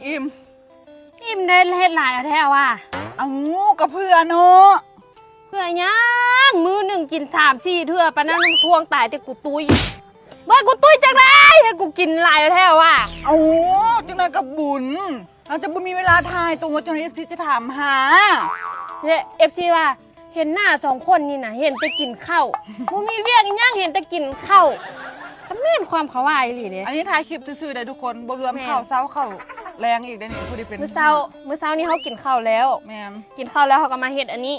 ອີ່ມ ອີ່ມໄດ້ເຮັດຫຼາຍແທ້ວ່າ. ເອົ້າ ກໍເພື່ອເນາະ. ເພື່ອຫຍັງ? ມື້ໜຶ່ງກິນສາມສີ່ເທື່ອ ປານນັ້ນມັນທວງຕາຍແຕ່ກູຕຸ້ຍ. ບໍ່ໃຫ້ກູຕຸ້ຍຈັ່ງໃດ ໃຫ້ກູກິນຫຼາຍແທ້ວ່າ. ເອົ້າ ຈັ່ງໃດກໍບຸນ ເຮົາຈະບໍ່ມີເວລາຖ່າຍຕົວ ຈົນເອັຟຊີຈະຖາມຫາ ແລະ ເອັຟຊີວ່າ ເຫັນໜ້າສອງຄົນນີ້ນະ ເຫັນແຕ່ກິນເຂົ້າ ບໍ່ມີວຽກອີ່ຫຍັງ ເຫັນແຕ່ກິນເຂົ້າ. ກໍແມ່ນຄວາມເຂົາວ່າອີ່ຫຼີເດ້. ອັນນີ້ຖ່າຍຄລິບຊື່ໆເດ້ທຸກຄົນ ບໍ່ລວມ ແມ່ນ ເຂົ້າເຊົ້າເຂົ້າແລງອີກເດ້ນີ້. ພໍດີເປັນ ມື້ເຊົ້າ ມື້ເຊົ້ານີ້ເຮົາກິນເຂົ້າແລ້ວ. ແມ່ນ ກິນເຂົ້າແລ້ວເຮົາກໍມາເຮັດອັນນີ້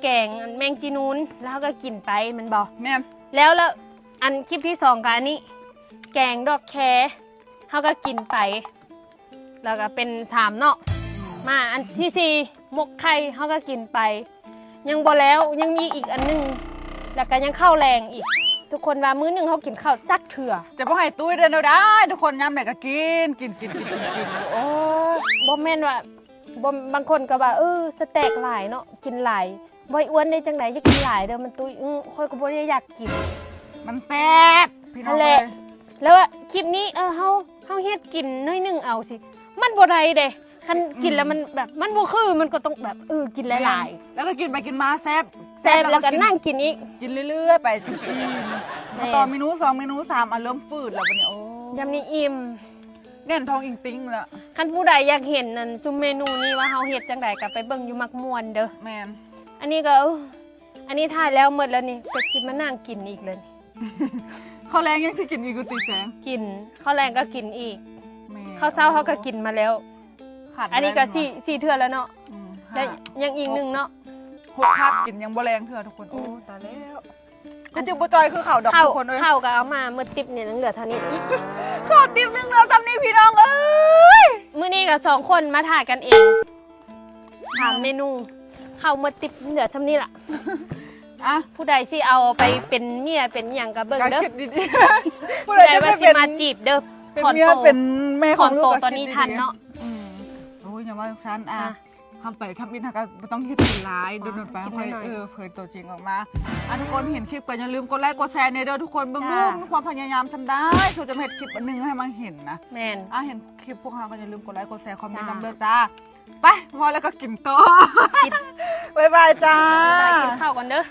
ແກງແມງຈີນູນ ແລ້ວເຮົາກໍກິນໄປແມ່ນບໍ່? ແມ່ນ ແລ້ວ ແລ້ວອັນຄລິບທີສອງກໍອັນນີ້ ແກງດອກແຄ ເຮົາກໍກິນໄປ ແລ້ວກໍເປັນສາມເນາະ. ມາອັນທີສີ່ ໝົກໄຂ່ ເຮົາກໍກິນໄປ ຍັງບໍ່ແລ້ວ ຍັງມີອີກອັນໜຶ່ງ ແລ້ວກໍຍັງເຂົ້າແລງອີກ. ທຸກຄົນວ່າມື້ໜຶ່ງເຮົາກິນເຂົ້າຈັກເທື່ອ. ຈະບໍ່ໃຫ້ຕຸ້ຍໄດ້ແນວໃດ ທຸກຄົນ ຍາມໃດກໍກິນ ກິນ ກິນ ກິນ ກິນ ກິນ. ໂອ້ຍ ບໍ່ແມ່ນວ່າ ບໍ່ ບາງຄົນກໍວ່າ ເອີ ສະເຕັກຫຼາຍເນາະ ກິນຫຼາຍ ບໍ່ໃຫ້ອ້ວນໄດ້ຈັ່ງໃດ ຢ່າກິນຫຼາຍເດີມັນຕຸ້ຍ. ອື ຂ້ອຍກໍບໍ່ໄດ້ຢາກກິນ ມັນແຊບພີ່ນ້ອງເອີຍ. ແລ້ວຄລິບນີ້ ເອີ ເຮົາ ເຮົາເຮັດກິນໜ້ອຍໜຶ່ງເອົາຊິ ມັນບໍ່ໄດ້ເດ້. ຄັນກິນແລ້ວມັນແບບ ອື ມັນບໍ່ຄື ມັນກໍຕ້ອງແບບ ເອີ ກິນຫຼາຍໆ. ແມ່ນ ແລ້ວກໍກິນໄປກິນມາແຊບ ແຊບ ແລ້ວກໍນັ່ງກິນອີກ ກິນເລື້ອຍໆໄປຈົນອີ່ມ. ແມ່ນ ມາຕໍ່ເມນູສອງ ເມນູສາມ ອ່ະ ເລີ່ມຝືດແລ້ວບັດນີ້. ໂອ້ ຍາມນີ້ອີ່ມ ແໜ້ນທ້ອງອີ່ງຕິ່ງແລ້ວ. ຄັນຜູ້ໃດຢາກເຫັນອັນຊຸມເມນູນີ້ວ່າເຮົາເຮັດຈັ່ງໃດ ກໍໄປເບິ່ງຢູ່ມັກມ່ວນເດີ. ແມ່ນ ອັນນີ້ກໍ ເອີ ອັນນີ້ຖ່າຍແລ້ວໝົດແລ້ວນີ້ ກໍຊິມານັ່ງກິນອີກເລີຍ. ເຂົ້າແລງຍັງຊິກິນອີກຢູ່ຕິແສງ? ກິນ ເຂົ້າແລງກໍກິນອີກ. ແມ່ນ ເຂົ້າເຊົ້າເຮົາກໍກິນມາແລ້ວ. ອັນນີ້ກໍສີ່ ສີ່ເທື່ອແລ້ວເນາະ. ອື ແລ້ວຍັງອີກໜຶ່ງເນາະ. ຫົກຄາບກິນຍັງບໍ່ແລງເທື່ອທຸກຄົນ. ໂອ້ ຕາຍແລ້ວ. ຄືຈື່ບໍ່ຈ່ອຍຄືເຂົາດອກ ເຂົ້າ ທຸກຄົນເອີຍ. ເຂົ້າກໍເອົາມາໝົດຕິບນີ້ ຍັງເຫຼືອເທົ່ານີ້. ເຂົ້າຕິບຍັງເຫຼືອສ່ຳນີ້ພີ່ນ້ອງເອີຍ. ມື້ນີ້ກໍສອງຄົນມາຖ່າຍກັນເອງ ສາມເມນູ ເຂົ້າໝົດຕິບເຫຼືອສ່ຳນີ້ລະ. ອ່ະ ຜູ້ໃດຊິເອົາໄປເປັນເມຍເປັນຫຍັງກໍເບິ່ງເດີ. ຜູ້ໃດວ່າຊິມາຈີບເດີ ເປັນເມຍເປັນແມ່ຂອງລູກ ຕອນນີ້ທັນເນາະ. ອື ໂອ້ຍ ຢ່າວ່າຈັ່ງຊັ້ນ. ອ່ະ ອ່ະ ເຮົາໄປທຳອິດເຮົາກໍບໍ່ຕ້ອງເຮັດກິນຫຼາຍ ອ່ະ ດົນໆໄປ ກິນ ຄ່ອຍ ໜ້ອຍໆ ເອີ ເຜີຍຕົວຈິງອອກມາ. ອ່ະ ທຸກຄົນເຫັນຄລິບກໍຢ່າລືມກົດໄລກົດແຊແດ່ເດີທຸກຄົນ. ເບິ່ງດູ ມີຄວາມພະຍາຍາມສ່ຳໃດ ເຮົາຈະເຮັດຄລິບອັນໜຶ່ງໃຫ້ມັນເຫັນນະ. ແມ່ນ ອ່ະ ເຫັນຄລິບພວກເຮົາກໍຢ່າລືມກົດໄລກົດແຊ ຄອມເມັນນຳເດີຈ້າ. ໄປ ພໍແລ້ວກໍກິນຕໍ່. ບາຍບາຍຈ້າ. ໄປກິນເຂົ້າກ່ອນເດີ.